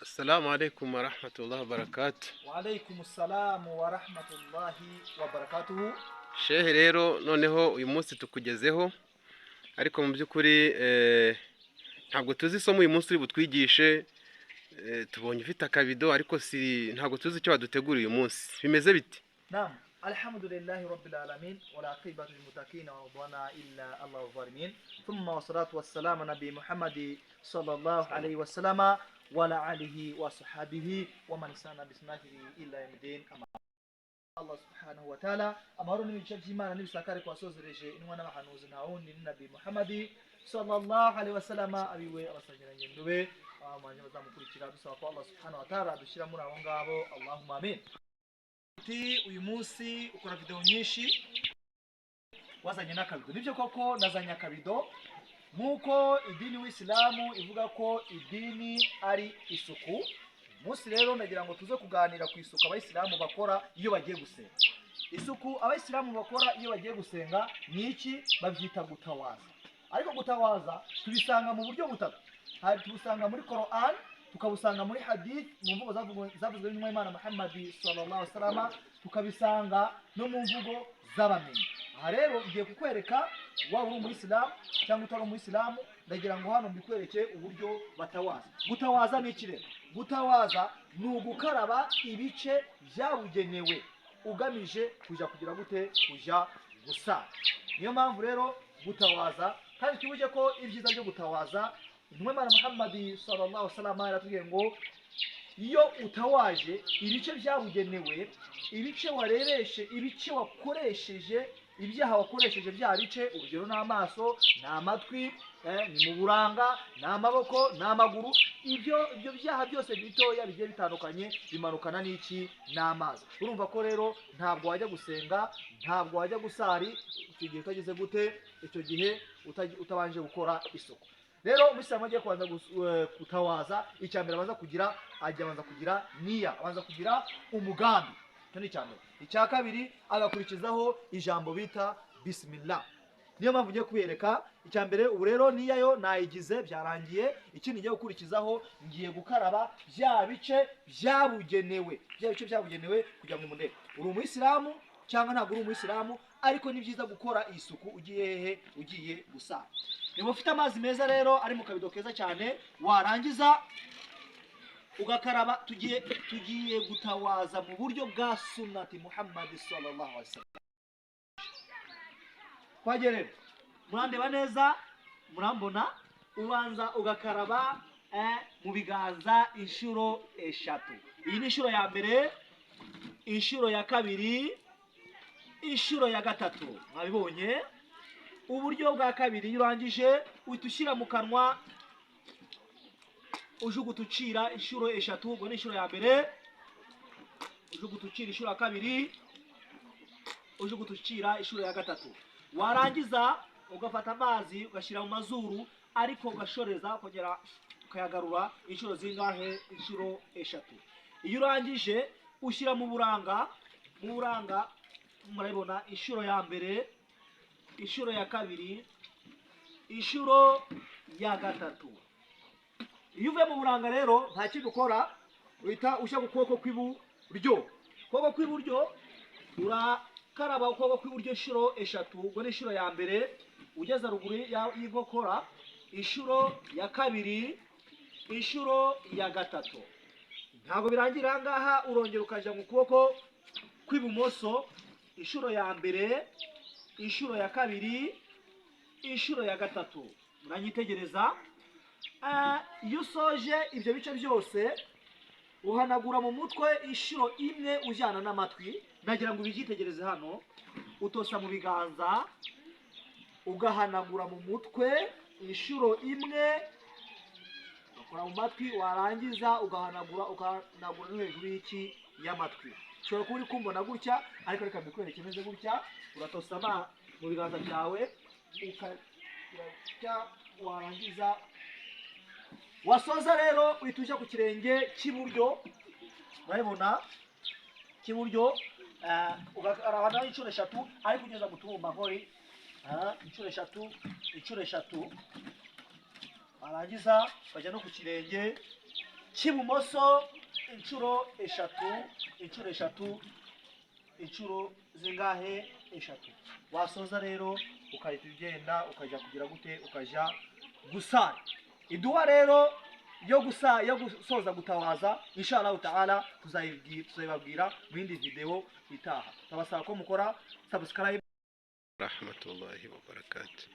Assalamu alaikum warahmatullahi wabarakatuh. Wa salamu wa rahmatullahi wa barakatuhu. Shehe, rero noneho uyu munsi tukugezeho, ariko mu by'ukuri ntabwo tuzi isomo uyu munsi uri butwigishe. Tubonye ufite akabido, ariko si ntabwo tuzi icyo waduteguriye uyu munsi. Bimeze bite? Naam, alhamdulillahi rabbil alamin wal aqibatu lil muttaqin wa udwana illa ala zalimin, thumma wassalatu wassalamu nabi Muhammadi sallallahu alayhi wa sallama wa ala alihi wa sahbihi wa man sana bi sunnatihi ila yawmiddin. Amma Allah subhanahu wa ta'ala, amahoro n'imigisha by'Imana n'ibisakare ku wasozereje intumwa n'abahanuzi, nta wundi ni Nabi Muhammadi sallallahu alaihi wasallama, abiwe, abasangirangendo be, abamanye bazamukurikira. Dusaba ko Allah subhanahu wa ta'ala dushyira muri abo ngabo. Allahumma amin. Uti uyu munsi ukora video nyinshi, wazanye n'akabido. Nibyo koko, nazanye akabido nk'uko idini w'Isilamu ivuga ko idini ari isuku. Uyu munsi rero ndagira ngo tuze kuganira ku isuku abayisilamu bakora iyo bagiye gusenga. Isuku abayisilamu bakora iyo bagiye gusenga ni iki? Babyita gutawaza. Ariko gutawaza tubisanga mu buryo butatu. Hari tubusanga muri Quran, tukabusanga muri hadith, mu mvugo zavuzwe n'intumwa y'Imana Muhammad sallallahu alaihi wasallam, tukabisanga no mu mvugo z'abamenyi. Aha rero ngiye kukwereka, waba uri umuyisilamu cyangwa utari umuyisilamu, ndagira ngo hano mbikwereke uburyo batawaza. Gutawaza ni iki rero? Gutawaza ni ugukaraba ibice byabugenewe ugamije kujya kugira gute? Kujya gusara. Niyo mpamvu rero gutawaza, kandi twibuke ko ibyiza byo gutawaza, intumwa y'Imana Muhammad sallallahu alaihi wasallam yaratubwiye ngo iyo utawaje ibice byabugenewe, ibice warereshe, ibice wakoresheje ibyaha, wakoresheje bya bice, urugero ni amaso, ni amatwi, ni mu buranga, ni amaboko, ni amaguru, ibyo byaha byose bitoya bigiye bitandukanye bimanukana n'iki? N'amazi. Urumva ko rero ntabwo wajya gusenga, ntabwo wajya gusari icyo gihe utagize gute? Icyo gihe utabanje gukora isuku. Rero umuyisilamu agiye kubanza gutawaza, icya mbere abanza kugira, ajya abanza kugira niya, abanza kugira umugambi. Icyo ni icya mbere. Icya kabiri, agakurikizaho ijambo bita bismillah. Niyo mpamvu ngiye kubereka icya mbere. Ubu rero niya yo nayigize, byarangiye. Ikindi ngiye gukurikizaho, ngiye gukaraba bya bice byabugenewe, bya bice byabugenewe kugira ngo mundebe. Uri umuyisilamu cyangwa ntabwo uri umuyisilamu, ariko ni byiza gukora isuku ugiye hehe? Ugiye gusara. Niba ufite amazi meza rero ari mu kabido keza cyane, warangiza ugakaraba. Tugiye gutawaza mu buryo bwa sunnati Muhammad sallallahu alaihi wasallam. Twagiye rero, murandeba neza, murambona. Ubanza ugakaraba mu biganza inshuro eshatu. Iyi ni inshuro ya mbere, inshuro ya kabiri, inshuro ya gatatu. Mwabibonye. Uburyo bwa kabiri, iyo urangije uhita ushyira mu kanwa, ujuguta ucira inshuro eshatu. Ubwo ni inshuro ya mbere, ujuguta ucira inshuro ya kabiri, ujuguta ucira inshuro ya gatatu. Warangiza ugafata amazi ugashyira mu mazuru, ariko ugashoreza ukongera ukayagarura inshuro zingahe? Inshuro eshatu. Iyo urangije ushyira mu buranga. Mu buranga murabibona, inshuro ya mbere, inshuro ya kabiri, inshuro ya gatatu. Iyo uvuye mu buranga rero nta kindi ukora, uhita ushyira ku kuboko kw'iburyo. Ukuboko kw'iburyo urakaraba, ukuboko kw'iburyo inshuro eshatu. Ubwo ni inshuro ya mbere ugeze ruguru y'inkokora, inshuro ya kabiri, inshuro ya gatatu. Ntabwo birangira aha ngaha, urongera ukajya mu kuboko kw'ibumoso, inshuro ya mbere, inshuro ya kabiri, inshuro ya gatatu. Muranyitegereza. Iyo usoje ibyo bice byose, uhanagura mu mutwe inshuro imwe ujyana n'amatwi. Nagira ngo ubyitegereze hano. Utosa mu biganza, ugahanagura mu mutwe inshuro imwe, ugakora mu matwi, warangiza ugahanagura, ugahanagura no hejuru y'iki? Y'amatwi. Ushobora kuba uri kumbona gutya, ariko reka mbikwereke imeze gutya. Uratosa mu biganza byawe, ukagira, warangiza wasoza rero uhita ujya ku kirenge cy'iburyo. Urabibona, cy'iburyo, ugakaraba naho inshuro eshatu, ariko ugeza mu tubumbankori, inshuro eshatu, inshuro eshatu. Warangiza ukajya no ku kirenge. cy'ibumoso inshuro eshatu, inshuro eshatu, inshuro zingahe? Eshatu. Wasoza rero ukahita ugenda ukajya kugira gute? Ukajya gusara. Iduwa rero yo gusa yo gusoza gutawaza, insha Allah taala, tuzayibabwira mu yindi video itaha. Tabasaba ko mukora subscribe. Rahmatullahi wa barakatuh.